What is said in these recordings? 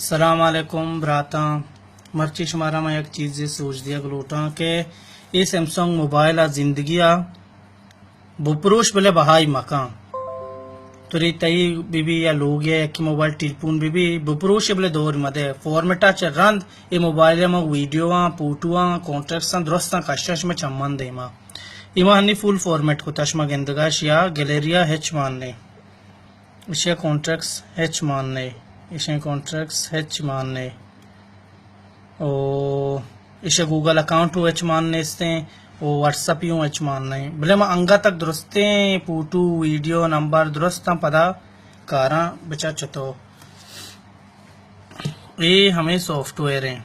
السلام علیکم براتاں، مرچی شمارا من یک چیزے سوج دیگ لوٹاں کہ اے سیمسنگ موبائل ءَ زندگی ءَ بپروش بلے بہائی مکن۔ تری تئی بی بی یا لوگ یا یکی موبائل ٹیلیفون بی بی بپروش بلے دور مدے۔ فارمیٹ ءَ چہ رند اے موبائل ءَ من ویڈیو آں، فوٹو آں، کانٹیکٹس آں، درستاں کشاں شمئے چمن دیما۔ ایما ہنی فل فارمیٹ کتا، شما گندگا اشیا گیلری ءَ ہچ مان نے۔ ایشی ءَ کانٹیکٹس ہچ مان نے، ایشی ءَ کانٹیکٹس ہچ مان نے۔ او ایشی ءَ گوگل اکاؤنٹ ہوں ہچ مان نیستیں، او واٹس ایپ ہوں ہچ مان نے۔ بلے ما انگا تک درستیں فوٹو، ویڈیو، نمبر درستاں پدا کاراں بچا چتو۔ اے ہمیں سافٹ ویئر ہیں،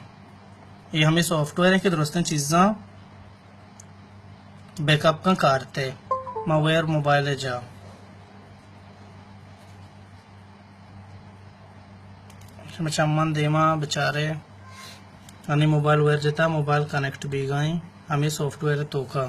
اے ہمیں سافٹ ویئر ہیں کہ درستیں چیزاں بیک اپ کن کارتے۔ ما ویئر موبائل ءَ جا۔ شما چمن دیما بچارے۔ انی موبائل ویئر جتا، موبائل کنیکٹ بیگائیں ہمیں سافٹ ویئر توکا۔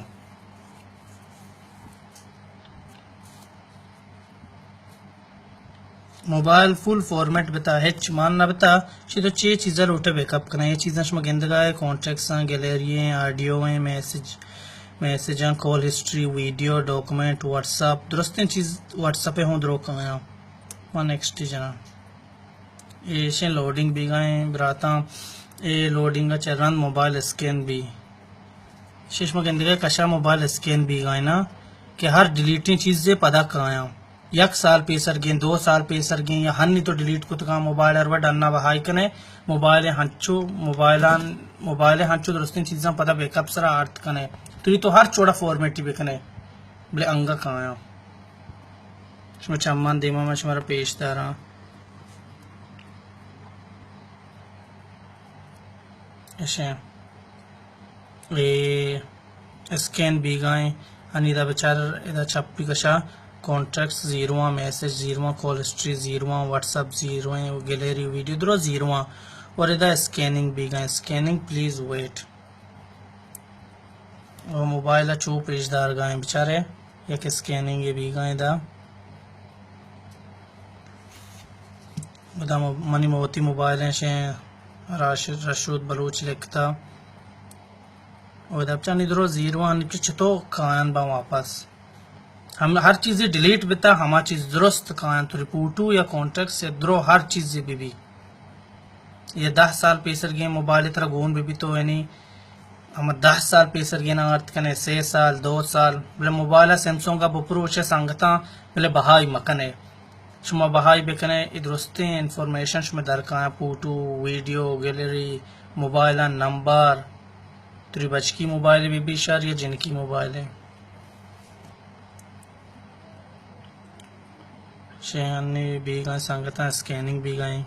موبائل فل فارمیٹ بتا، ہچ مان نہ بتا، چی تو چے چیزا لوٹے بیک اپ کنا۔ یہ چیزاں شما گندگا ہے، کانٹیکٹس ہیں، گیلری ہیں، آڈیو ہیں، میسج، میسج ہیں، call history, video, document, WhatsApp, درستیں چیز واٹس ایپ ہوں درو کنا۔ ما نیکسٹ جنا۔ ایشیں لوڈنگ بیگائیں براتاں، اے لوڈنگ چہ رند موبائل اسکین بی۔ شش ما گندگا کشا موبائل اسکین بیگائیں نا کہ ہر ڈیلیٹیں چیزے پدا کایاں۔ یک سال پیسر گیں، دو سال پیسر گیں، یا ہنی تو ڈیلیٹ کتگاں موبائل ءَ، ہر وڑ ڈنا بہائی کنے۔ موبائل ہنچو، موبائلان، موبائل ہنچو درستیں چیزاں پدا بیک اپ سرا آرت کنے۔ تو یہ تو ہر چوڑا فارمیٹی بکنے، بلے انگا کایاں۔ شما چمان دیما من شمارا پیش داراں۔ اشیں۔ اے اسکین بیگائیں، انی دا بچار، ادا چپی کشا، کانٹیکٹس زیرواں، میسج زیرواں، کال ہسٹری زیرواں، واٹس ایپ زیرواں، گیلری ویڈیو درو زیرواں، اور ادا اسکیننگ بیگائیں، اسکیننگ پلیز ویٹ۔ او موبائل چو پیش دارگائیں بچارے، یک اسکیننگ بیگائیں دا۔ ادا مو-، منی موتی موبائل ہیں شیں راشد، رشود بلوچ لکھتا۔ او ادا بچانی درو زیرواں کہ چتو کایان با واپس۔ ہم ہر چیزے ڈیلیٹ بتا، ہما چیز درست کایان تو رپورٹو یا کانٹیکٹس یا درو ہر چیزے بی بی۔ یہ دہ سال پیسر گیں موبائل ترا گون بی بی تو یعنی ہما دہ سال پیسر گیں آرت کنے، سے سال، دو سال، بلے موبائل سیمسنگ بپروش سنگتاں، بلے بہائی مکنے۔ شما بہائی بکنے، اے درستیں انفارمیشن شما درکایاں، photo, video, gallery, mobile number, تری بچکی موبائل بی بی شر یا جنکی موبائل۔ شے انی بیگائیں سنگتاں اسکیننگ بیگائیں۔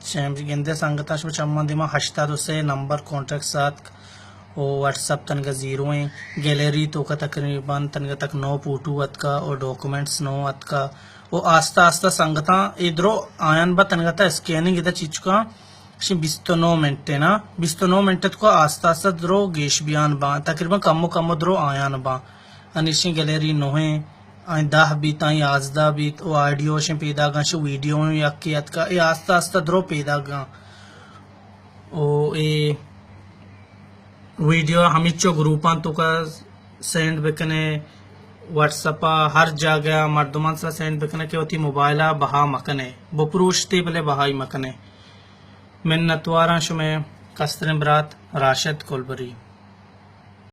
شے گندے سنگتاں شما چماں دیما ہشتاد و سے نمبر کانٹیکٹس آتک و واٹس ایپ تنگا زیرو ایں۔ گیلری توکا تقریباً تنگا تک نو فوٹو اتکا و ڈاکومنٹس نو اتکا و آستہ آستہ سنگتاں اے درو آیان با تنگا تا اسکیننگ ادا چیچکاں شی بیست و نو منٹ نا، بیست و نو منٹ اتکو آستہ آستہ درو گیش بیان باں، تقریباً کمو کمو درو آیان باں۔ انیشیں گیلری نوہیں، آئیں دہ بیت، آئیں یازدہ بیت، او آڈیو شیں پیداگاں، شو ویڈیو یکے اتکا، اے آستہ آستہ درو پیداگاں۔ او اے ویڈیو ہمیچو گروپاں توکا سینڈ بکنے، واٹس اپا ہر جاگہ مردمان سرا سینڈ بکنے کہ وتی موبائلا بہا مکنے، بپروشتے بلے بہائی مکنے۔ منتواراں شمئے کستریں برات راشد کلبری۔